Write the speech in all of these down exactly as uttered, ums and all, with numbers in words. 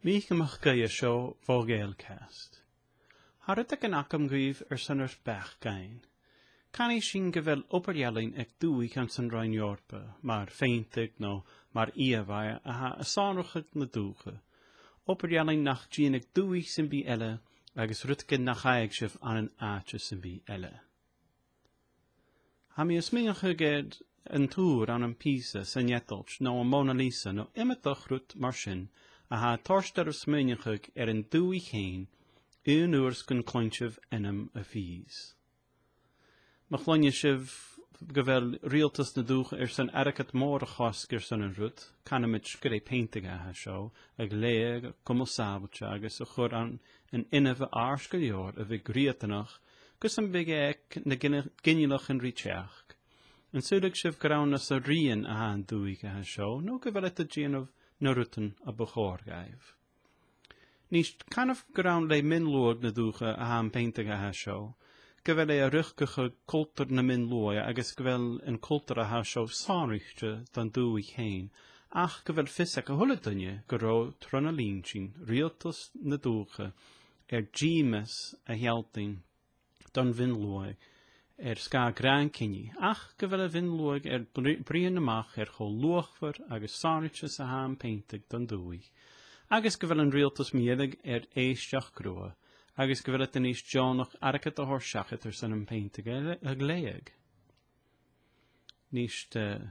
Mìcheal MacAoidh an seo bho Gaelcast. Tha rudeigin agam dhuibh airson ur beachdan. Canaidh sinn gu bheil obair-ealain aig dùthaich anns an Roinn Eòrpa, mar pheantadh no mar ìomhaigh a tha a' sònrachadh na dùthcha. Obair-ealain nach dèanadh dùthaich sam bith eile agus rudeigin nach fhaigheadh sibh ann an àite sam bith eile. Tha mi a' smaoineachadh air an tùr ann am Pisa san Eadailt, no am Mona Lisa, no iomadach rud mar sin, a tha a' toirt oirbh smaoineachadh air an dùthaich fhèin, aon uair 's gun cluinn sibh ainm a' phìos. Ma chluinneas sibh gu bheil riaghaltas na dùthcha airson airgead mòr a chosg airson an rud, canamaid gur e peantadh a tha seo, a ghlèidheadh, a chumail sàbhailte agus a chur ann an inbhe àrd gu leòr a bhiodh riatanach gus am biodh e aig na gine-, ginealaichean ri teachd. An saoileadh sibh gur ann às a rian a tha an dùthaich a tha seo, no gu bheil iad a' dèanamh na rudan a bu chòir dhaibh? Nis, canaibh gur ann le mion-luadh na dùthcha a tha am peantadh a tha seo, gu bheil e a' riochdachadh cultar na mion-luaidhe agus gu bheil an cultar a tha seo sònraichte don dùthaich fhèin, ach gu bheil fios aig a h-uile duine gun robh tro na linntean riaghaltas na dùthcha air dìmeas a shealltainn don mhion-luadh air sgàth gràin-cinnidh, ach gu bheil a' mhion-luadh air bri-, bruidhinn a-mach air cho luachmhor agus sònraichte 's a tha am peantadh don dùthaich, agus gu bheil an riaghaltas mu dheireadh air èisteachd riutha, agus gu bheil iad a-nis deònach airgead a thoirt seachad airson am peantadh a, a ghlèidheadh. Nis, eh,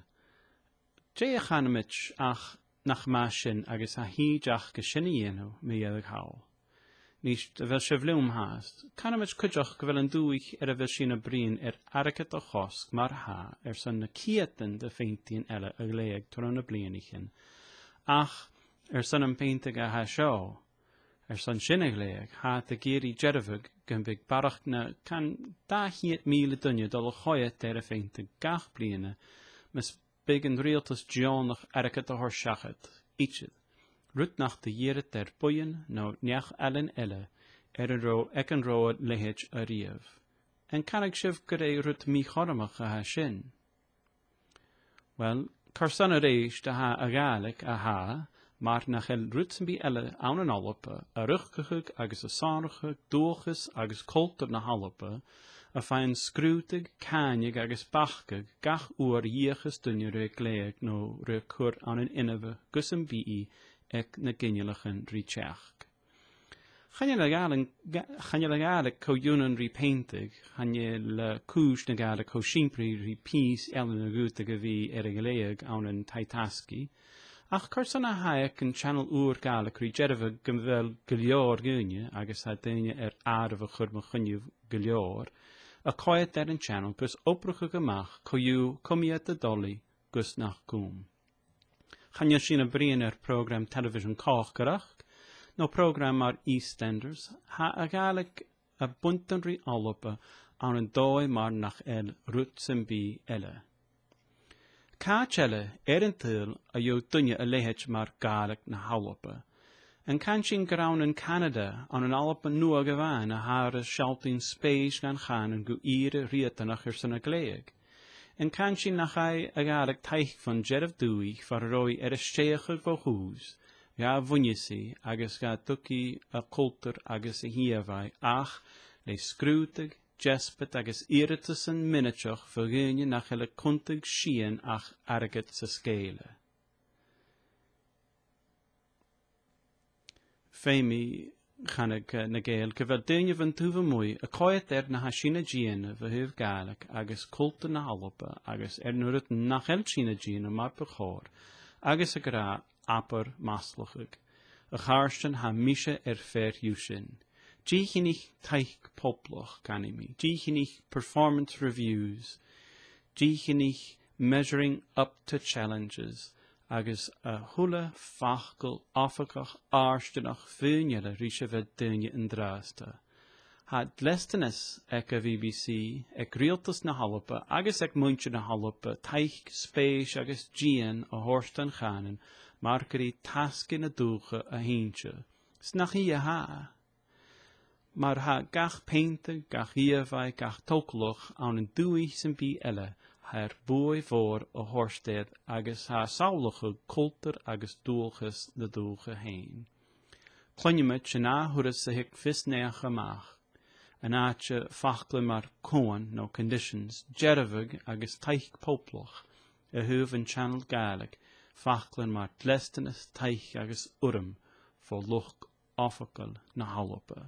dè a chanamaid ach nach math sin agus a thìde aca sin a dhèanamh mu dheireadh thall. Nis, a bheil sibh leam fhathast? Canamaid cuideachd gu bheil an dùthaich air a bheil sinn a' bruidhinn air airgead a chosg mar-thà airson na ceudan de pheantaidhean eile a ghlèidheadh tro na bliadhnaichean. Ach airson am peantadh a tha seo, airson sin a ghlèidheadh, tha iad ag iarraidh dearbhadh gum bi barrachd na, can, dà cheud mìle duine a' dol a choimhead air a' pheantadh gach bliadhna, mus bi an riaghaltas deònach airgead a thoirt seachad idir, rud nach do dh'iarr iad air buidheann no neach-ealain eile air an robh, aig an robh a leithid a-riamh. An canadh sibh gur e rud mì-chothromach a tha sin? Uill, carson a-rèist a tha a' Ghàidhlig a tha, mar nach eil rud sam bith eile ann an Alba, a' riochdachadh agus a' sònrachadh dualchas agus cultar na h-Alba, a' faighinn sgrùdadh, càineadh agus bacadh gach uair a dh'fheuchas duine ri a ghlèidheadh no ri a chur ann an inbhe gus am bi i aig na ginealaichean ri teachd? Chan eil a' Ghàidhlig, ga-, chan eil a' Ghàidhlig co-ionann ri peantadh, chan eil, eh, cùis na Gàidhlig cho sìmplidh ri pìos ealain a dh'fhaodadh a bhith air a ghlèidheadh ann an taigh-tasgaidh, ach carson a tha e aig an t-seanail ùr Ghàidhlig ri dearbhadh gu bheil gu leòr dhaoine, agus tha daoine air àireamh a chur mu choinneamh gu leòr, a' coimhead air an t-seanail gus obrachadh a-mach co-dhiù cò mheud a' dol i gus nach cùm. Chan eil sinn a' bruidhinn air prògram telebhisean còcaireachd, no prògram mar EastEnders, tha a' Ghàidhlig a' buntainn ri Alba ann an dòigh mar nach eil rud sam bith eile. Càit eile air an t-saoghal a gheibh duine a leithid mar Ghàidhlig na h-Alba? An can sinn gur ann an Canada, ann an Alba Nuadh a-mhàin, a thathar a' sealltainn spèis dhan chànan gu ìre riatanach airson a ghlèidheadh? An can sinn nach fhaigh a' Ghàidhlig taic bhon dearbh dùthaich far an robh i air a stèidheachadh bho thùs, dha bhuineas i agus dha tug i a cultar agus a h-ìomhaigh, ach le sgrùdadh, deasbad agus iarrtasan mionaideach bho dhaoine nach eil a' cunntadh sìon ach airgead 's a sgeul? Feumaidh, chanadh, eh, na Gàidheil, gu bheil daoine bhon taobh a-muigh a' coimhead air na tha sinn a' dèanamh a thaobh Gàidhlig agus cultar na h-Alba agus air na rudan nach eil sinn a' dèanamh mar bu chòir, agus ag ràdh, abair maslachadh. A chàirdean, tha mise air fear dhiubh sin. Dìochuimhnich taic poblach, canaidh mi. Dìochuimhnich performance reviews. Dìochuimhnich measuring up to challenges, agus a h-uile facal oifigeach fhortanach fhèin eile ris a bheil daoine an-dràsta. Tha dleastanas aig a' B B C, aig riaghaltas na h-Alba agus aig muinntir na h-Alba taic, spèis agus dìon a thoirt don chànan mar gur e tasgaidh na dùthcha a th' innte. 'S nach i a tha. Mar tha gach peantadh, gach ìomhaigh, gach togalach ann an dùthaich sam bith eile, tha e air buaidh mhòr a thoirt air agus tha e a' samhlachadh cultar agus dualchas na dùthcha fhèin. Cluinnidh sinn an ath thuras a thig fios naidheachd a-mach, an àite faclan mar cumhachd no conditions, dearbhadh agus taic poblach a thaobh an t-seanail Ghàidhlig, faclan mar dleastanas, taic agus urram bho luchd-oifigeil na h-Alba.